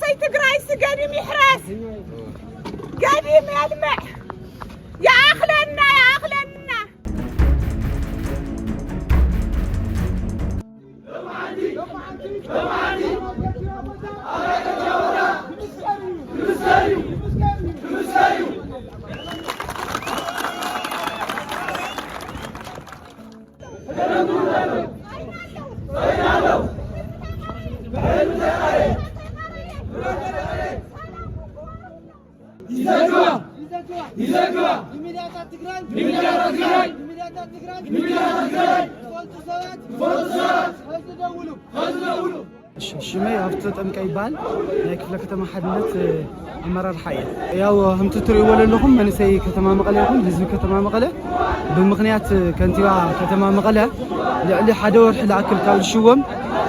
ተይ ትግራይስ ገዲም ይሕረስ፣ ገዲም የልምዕ። ይኣኽለና፣ ይኣኽለና። ይዘግባ! ይዘግባ! ይዘግባ! ንሚድያታት ትግራይ! ንሚድያታት ትግራይ! ንሚድያታት ትግራይ! ንሚድያታት ትግራይ! ዝፈልጡ ሰባት! ዝፈልጡ ሰባት! ሕዚ ደውሉ! ሕዚ ደውሉ! እሺ፣ ሽመይ ሃብተ ጠምቀ ይበሃል። ናይ ክፍለ ከተማ ሓድነት፣ እ፣ ኣመራርሓ እየ። ያው፣ ከምቲ ትርእይዎ ዘለኹም መንእሰይ ከተማ መቐለ ይኹን ህዝቢ ከተማ መቐለ ብምኽንያት ከንቲባ ከተማ መቐለ ልዕሊ ሓደ ወርሒ ዝኣክል ካብ ዝሽወም፣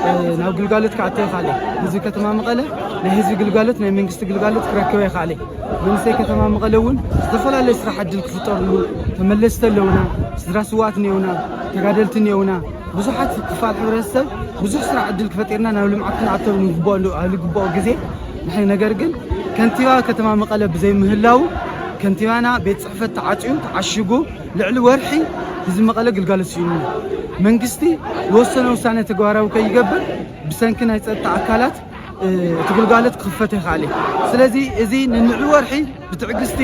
እ፣ ናብ ግልጋሎት ክኣቱ ይኽኣለ። ህዝቢ ከተማ መቐለ ናይ ህዝቢ ግልጋሎት፣ ናይ መንግስቲ ግልጋሎት ክረክብ ይኽኣለ። መንእሰይ ከተማ መቐለ እውን ዝተፈላለዩ ስራሕ ዕድል ክፍጠርሉ፣ ተመለስቲ ኣለውና፣ ስድራ ስዋኣት እኒኦና፣ ተጋደልቲ እኒኦና። ብዙሓት ክፋል ሕብረተሰብ ብዙሕ ስራሕ ዕድል ክፈጢርና ናብ ልምዓት ክንኣተው ንግባኦ፣ ኣብ ዝግባኦ ግዜ ንሕና፣ ነገር ግን ከንቲባ ከተማ መቐለ ብዘይምህላው ከንቲባና ቤት ጽሕፈት ተዓጽዩ ተዓሽጉ ልዕሊ ወርሒ ህዝቢ መቐለ ግልጋሎት ስኢኑ። መንግስቲ ዝወሰነ ውሳነ ተግባራዊ ከይገብር ብሰንኪ ናይ ጸጥታ ኣካላት፣ እ፣ እቲ ግልጋሎት ክኽፈት ይኽኣል እዩ። ስለዚ እዚ ንልዕሊ ወርሒ ብትዕግስቲ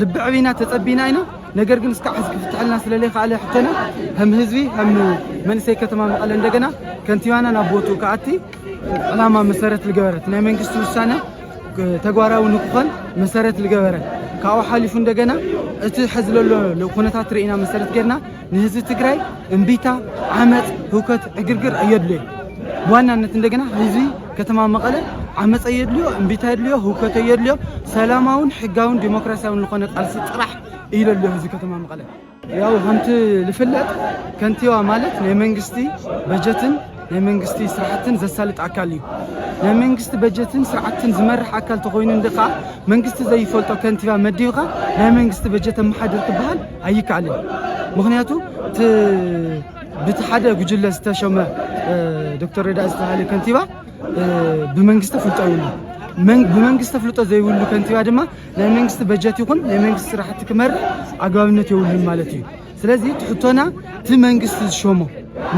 ልቢ ዕቢና ተጸቢና ኢና። ነገር ግን እስካዕ ሕዚ ክፍትሐልና ስለለይኸኣለ ሕቶና ከም ህዝቢ፣ ከም መንእሰይ ከተማ መቐለ እንደገና ከንቲባና ናብ ቦትኡ ክኣቲ ዕላማ መሰረት ዝገበረት ናይ መንግስቲ ውሳነ ተግባራዊ ንክኾን መሰረት ዝገበረ፣ ካብኡ ሓሊፉ እንደገና እቲ ሕዚ ዘሎ ኩነታት ርኢና መሰረት ጌርና ንህዝቢ ትግራይ እምቢታ፣ ዓመፅ፣ ህውከት፣ ዕግርግር ኣየድልዮ። ብዋናነት እንደገና ህዝቢ ከተማ መቐለ ዓመፅ ኣየድልዮ፣ እምቢታ ኣየድልዮ፣ ህውከት ኣየድልዮ፣ ሰላማውን ሕጋውን ዲሞክራሲያውን ዝኾነ ቃልሲ ጥራሕ እዩ ዘድልዮ ህዝቢ ከተማ መቐለ። ያው ከምቲ ዝፍለጥ ከንቲባ ማለት ናይ መንግስቲ በጀትን ናይ መንግስቲ ስራሕትን ዘሳልጥ ኣካል እዩ። ናይ መንግስቲ በጀትን ስርዓትን ዝመርሕ ኣካል ተኾይኑ እንዲ ኸዓ መንግስቲ ዘይፈልጦ ከንቲባ መዲብካ ናይ መንግስቲ በጀት ኣመሓድር ክበሃል ኣይከኣልን። ምኽንያቱ እቲ ብቲ ሓደ ጉጅለ ዝተሸመ፣ እ፣ ዶክተር ረዳኢ ዝተባሃለ ከንቲባ፣ እ፣ ብመንግስቲ ኣፍልጦ የብሉን። መን-፣ ብመንግስቲ ኣፍልጦ ዘይብሉ ከንቲባ ድማ ናይ መንግስቲ በጀት ይኹን ናይ መንግስቲ ስራሕቲ ክመርሕ ኣግባብነት የብሉን ማለት እዩ። ስለዚ እቲ ሕቶና እቲ መንግስቲ ዝሸሞ፣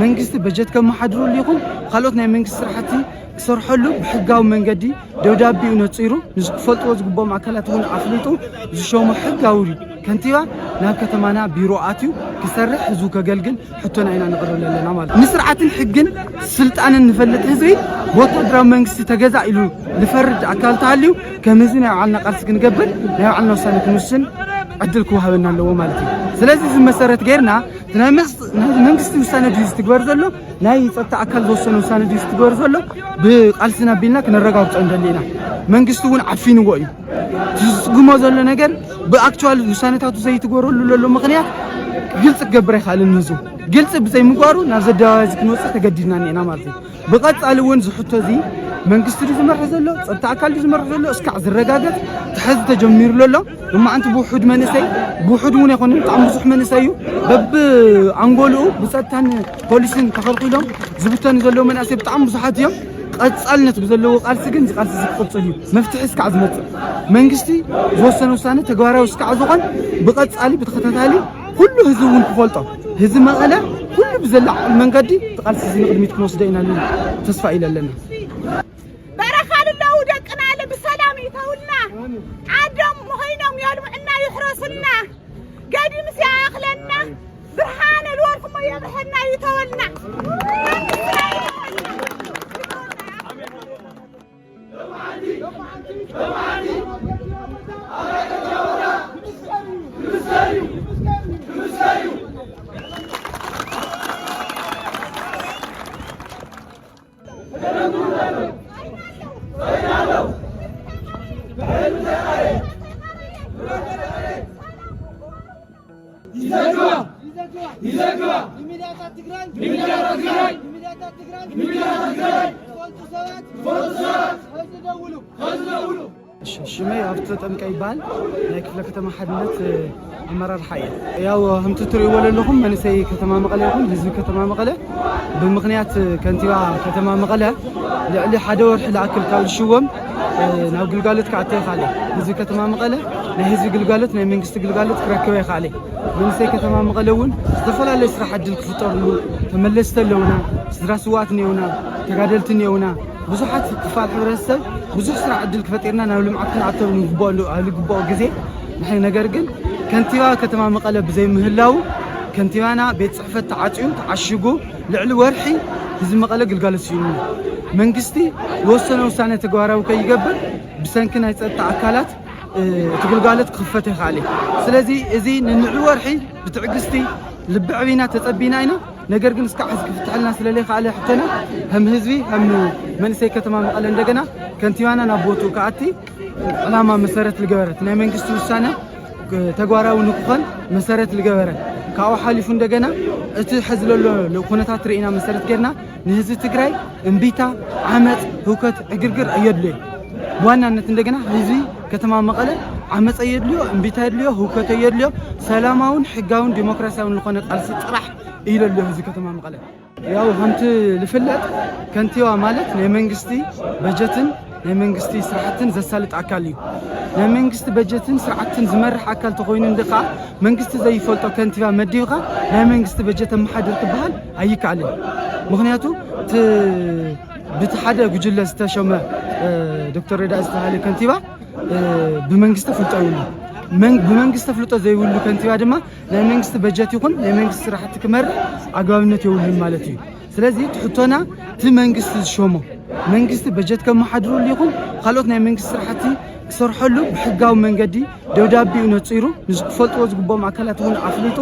መንግስቲ በጀት ከመሓድረሉ ይኹን ካልኦት ናይ መንግስቲ ስራሕቲ ክሰርሐሉ ብሕጋዊ መንገዲ ደብዳቤኡ ነፂሩ ንዝፈልጥዎ ዝግብኦም ኣካላት እውን ኣፍሊጡ ዝሸሞ ሕጋዊ ከንቲባ ናብ ከተማና ቢሮ ኣትዩ ክሰርሕ ህዝቡ ከገልግል ሕቶና ኢና ነቕርብ ዘለና ማለት እዩ። ንስርዓትን ሕግን ስልጣንን ንፈልጥ ህዝቢ ብወታደራዊ መንግስቲ ተገዛ ኢሉ ዝፈርድ ኣካል ተሃልዩ ከም ህዝቢ ናይ ባዕልና ቃልሲ ክንገብር ናይ ባዕልና ውሳነ ክንውስን ዕድል ክወሃበና ኣለዎ ማለት እዩ። ስለዚ እዚ መሰረት ጌርና እቲ ናይ መስ-፣ ናይ መንግስቲ ውሳነ ድዩ ዝትግበር ዘሎ፣ ናይ ጸጥታ ኣካል ዝወሰነ ውሳነ ድዩ ዝትግበር ዘሎ ብቃልስና ኣቢልና ክነረጋግጾ ንደሊ ኢና። መንግስቲ እውን ዓፊንዎ እዩ። ዝስጉሞ ዘሎ ነገር ብኣክቹዋል ውሳነታቱ ዘይትግበረሉ ዘሎ ምኽንያት ግልፂ ክገብር ኣይኽኣልን። ንህዝቡ ግልፂ ብዘይምግባሩ ናብዚ ኣደባባይ እዚ ክንወፅእ ተገዲድና እኒአና ማለት እዩ። ብቐፃሊ እውን ዝሕቶ እዚ መንግስቲ ድዩ ዝመርሕ ዘሎ፣ ፀጥታ ኣካል ድዩ ዝመርሕ ዘሎ እስካዕ ዝረጋገፅ ትሕዚ ተጀሚሩ ኣሎ። እማዓንቲ ብውሑድ መንእሰይ፣ ብውሑድ እውን ኣይኮነን፣ ብጣዕሚ ብዙሕ መንእሰይ እዩ። በብኣንጎልኡ ብፀጥታን ፖሊስን ተኸልኪሎም ዝብተኑ ዘለዉ መናእሰይ ብጣዕሚ ብዙሓት እዮም። ቀፃልነት ብዘለዎ ቃልሲ ግን እዚ ቃልሲ እዚ ክቕፅል እዩ። መፍትሒ እስካዕ ዝመፅእ መንግስቲ ዝወሰነ ውሳነ ተግባራዊ እስካዕ ዝኾን ብቐፃሊ ብተኸታታሊ ኩሉ ህዝቢ እውን ክፈልጦ፣ ህዝቢ መቐለ ኩሉ ብዘላዕል መንገዲ እቲ ቃልሲ እዚ ንቕድሚት ክንወስዶ ኢና ልብል ተስፋ ኢለ ኣለና። በረኻ ልለዉ ደቅና ለ ብሰላም ይተውልና። ዓዶም ኮይኖም የልምዕና ይሕረስልና። ገዲምስ ይኣኽለና። ብርሃነ ልወርኩሞ የብርሀና ይተወልና። ይዘግባ! ይዘግባ! ይዘግባ! ንሚድያታት ትግራይ! ንሚድያታት ትግራይ! ንሚድያታት ትግራይ! ንሚድያታት ትግራይ! ዝፈልጡ ሰባት! ዝፈልጡ ሰባት! ሕዚ ደውሉ! ሕዚ ደውሉ! ሽመይ ኣብቶ ጠምቀ ይበሃል። ናይ ክፍለ ከተማ ሓድነት ኣመራርሓ እየ። ያው ከምቲ ትርእይዎ ዘለኹም መንእሰይ ከተማ መቐለ ይኹን ህዝቢ ከተማ መቐለ ብምኽንያት ከንቲባ ከተማ መቐለ ልዕሊ ሓደ ወርሒ ዝኣክል ካብ ዝሽወም ናብ ግልጋሎት ክኣቱ ይኽኣለ። ህዝቢ ከተማ መቐለ ናይ ህዝቢ ግልጋሎት ናይ መንግስቲ ግልጋሎት ክረክበ ይኽኣለ። መንእሰይ ከተማ መቐለ እውን ዝተፈላለዩ ስራሕ ዕድል ክፍጠርሉ ተመለስቲ ኣለውና፣ ስድራ ስዋት እኒኦና፣ ተጋደልቲ እኒኦና። ብዙሓት ክፋል ሕብረተሰብ ብዙሕ ስራሕ ዕድል ክፈጢርና ናብ ልምዓት ክንኣተው ንግብኦ ኣብ ዝግብኦ ግዜ ንሕና ነገር ግን ከንቲባ ከተማ መቐለ ብዘይምህላው ከንቲባና ቤት ፅሕፈት ተዓፅዩ ተዓሽጉ ልዕሊ ወርሒ ህዝቢ መቐለ ግልጋሎት ስኢኑ። መንግስቲ ዝወሰነ ውሳነ ተግባራዊ ከይገብር ብሰንኪ ናይ ፀጥታ ኣካላት እቲ ግልጋሎት ክኽፈት ይኽኣል እዩ። ስለዚ እዚ ንልዕሊ ወርሒ ብትዕግስቲ ልቢ ዕቢና ተፀቢና ኢና። ነገር ግን እስካዕ ሕዚ ክፍትሐልና ስለለይክኣለ ሕቶና ከም ህዝቢ ከም መንእሰይ ከተማ መቐለ እንደገና ከንቲባና ናብ ቦትኡ ክኣቲ ዕላማ መሰረት ዝገበረት ናይ መንግስቲ ውሳነ ተግባራዊ ንክኾን መሰረት ዝገበረ ካብኡ ሓሊፉ እንደገና እቲ ሕዚ ዘሎ ኩነታት ርኢና መሰረት ጌርና ንህዝቢ ትግራይ እምቢታ፣ ዓመፅ፣ ህውከት፣ ዕግርግር እየድልዮ። ብዋናነት እንደገና ህዝቢ ከተማ መቐለ ዓመፀ የድልዮ፣ እምቢታ የድልዮ፣ ህውከተ የድልዮ፣ ሰላማውን ሕጋውን ዲሞክራሲያውን ዝኾነ ቃልሲ ጥራሕ እዩ ዘድልዮ ህዝቢ ከተማ መቐለ። ያው ከምቲ ዝፍለጥ ከንቲባ ማለት ናይ መንግስቲ በጀትን ናይ መንግስቲ ስራሕትን ዘሳልጥ ኣካል እዩ። ናይ መንግስቲ በጀትን ስርዓትን ዝመርሕ ኣካል ተኾይኑ እንዲ ከዓ መንግስቲ ዘይፈልጦ ከንቲባ መዲብካ ናይ መንግስቲ በጀት ኣመሓድር ክበሃል ኣይከኣልን። ምክንያቱ እቲ ብቲ ሓደ ጉጅለ ዝተሸመ እ፣ ዶክተር ረዳኢ ዝተባሃለ ከንቲባ እ፣ ብመንግስቲ ኣፍልጦ ይብሉ። መን- ብመንግስቲ ኣፍልጦ ዘይብሉ ከንቲባ ድማ ናይ መንግስቲ በጀት ይኹን ናይ መንግስቲ ስራሕቲ ክመርሕ ኣግባብነት የብሉን ማለት እዩ። ስለዚ እቲ ሕቶና እቲ መንግስቲ ዝሸሞ መንግስቲ በጀት ከመሓድረሉ ይኹን ካልኦት ናይ መንግስቲ ስራሕቲ ክሰርሐሉ ብሕጋዊ መንገዲ ደብዳቤኡ ነፂሩ ንዝክፈልጥዎ ዝግብኦም ኣካላት እውን ኣፍሊጡ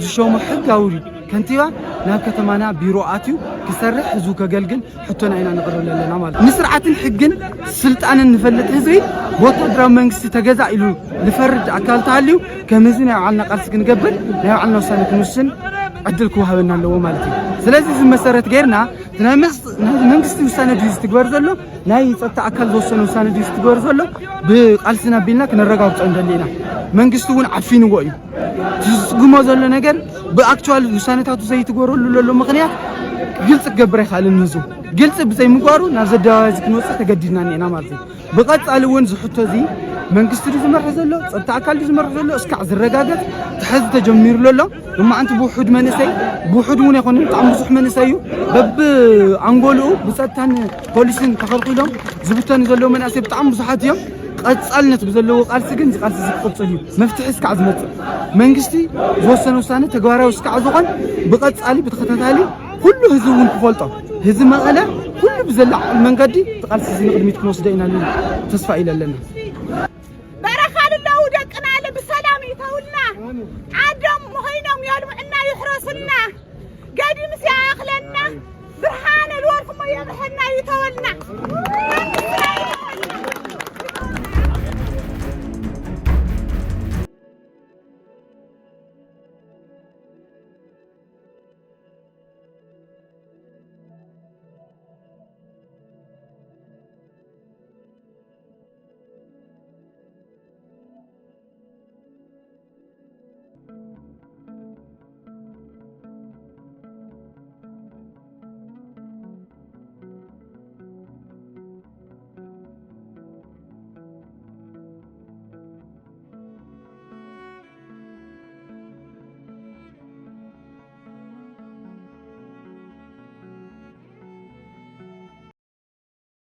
ዝሸሞ ሕጋዊ ከንቲባ ናብ ከተማና ቢሮ ኣትዩ ክሰርሕ ህዝቡ ከገልግል ሕቶና ኢና ነቕርብ ዘለና ማለት እዩ። ንስርዓትን ሕግን ስልጣንን ንፈልጥ ህዝቢ ብወታደራዊ መንግስቲ ተገዛ ኢሉ ዝፈርድ ኣካል ተሃልዩ ከም ህዝቢ ናይ ባዕልና ቃልሲ ክንገብር ናይ ባዕልና ውሳነ ክንውስን ዕድል ክወሃበና ኣለዎ ማለት እዩ። ስለዚ እዚ መሰረት ጌርና እቲ ናይ መስ- ናይ መንግስቲ ውሳነ ድዩ ዝትግበር ዘሎ ናይ ጸጥታ ኣካል ዝወሰነ ውሳነ ድዩ ዝትግበር ዘሎ ብቃልስና ኣቢልና ክነረጋግጾ እንደሊ ኢና። መንግስቲ እውን ዓፊንዎ እዩ። ዝስጉሞ ዘሎ ነገር ብኣክቹዋል ውሳነታቱ ዘይትግበረሉ ዘሎ ምኽንያት ግልፂ ክገብር ኣይኽእልን። ንዙ ግልፂ ብዘይምግባሩ ናብ ዘደባባይ እዚ ክንወፅእ ተገዲድና እኒና ማለት እዩ። ብቐፃሊ እውን ዝሕቶ እዚ መንግስቲ ድዩ ዝመርሕ ዘሎ ፀጥታ ኣካል ድዩ ዝመርሕ ዘሎ እስካዕ ዝረጋገፅ ትሕዚ ተጀሚሩ ኣሎ። እማዓንቲ ብውሑድ መንእሰይ ብውሑድ እውን ኣይኮነን ብጣዕሚ ብዙሕ መንእሰይ እዩ በብ ኣንጎልኡ ብፀጥታን ፖሊስን ተኸልኪሎም ዝብተኑ ዘለዉ መናእሰይ ብጣዕሚ ብዙሓት እዮም። ቀፃልነት ብዘለዎ ቃልሲ ግን እዚ ቃልሲ እዚ ክቕፅል እዩ። መፍትሒ እስካዕ ዝመፅእ መንግስቲ ዝወሰነ ውሳነ ተግባራዊ እስካዕ ዝኾን ብቐፃሊ ብተኸታታሊ ኩሉ ህዝቢ እውን ክፈልጦ ህዝቢ መቐለ ኩሉ ብዘለዓዕል መንገዲ እቲ ቃልሲ እዚ ንቕድሚት ክንወስዶ ኢና ልብል ተስፋ ኢለ ኣለና። በረኻ ልለው ደቅና ለ ብሰላም ይተውልና ዓዶም ኮይኖም የልምዕና ይሕረሱልና። ገዲምስ ይኣኽለና ብርሃነ ልወርኩሞ የብርሀና ይተወልና።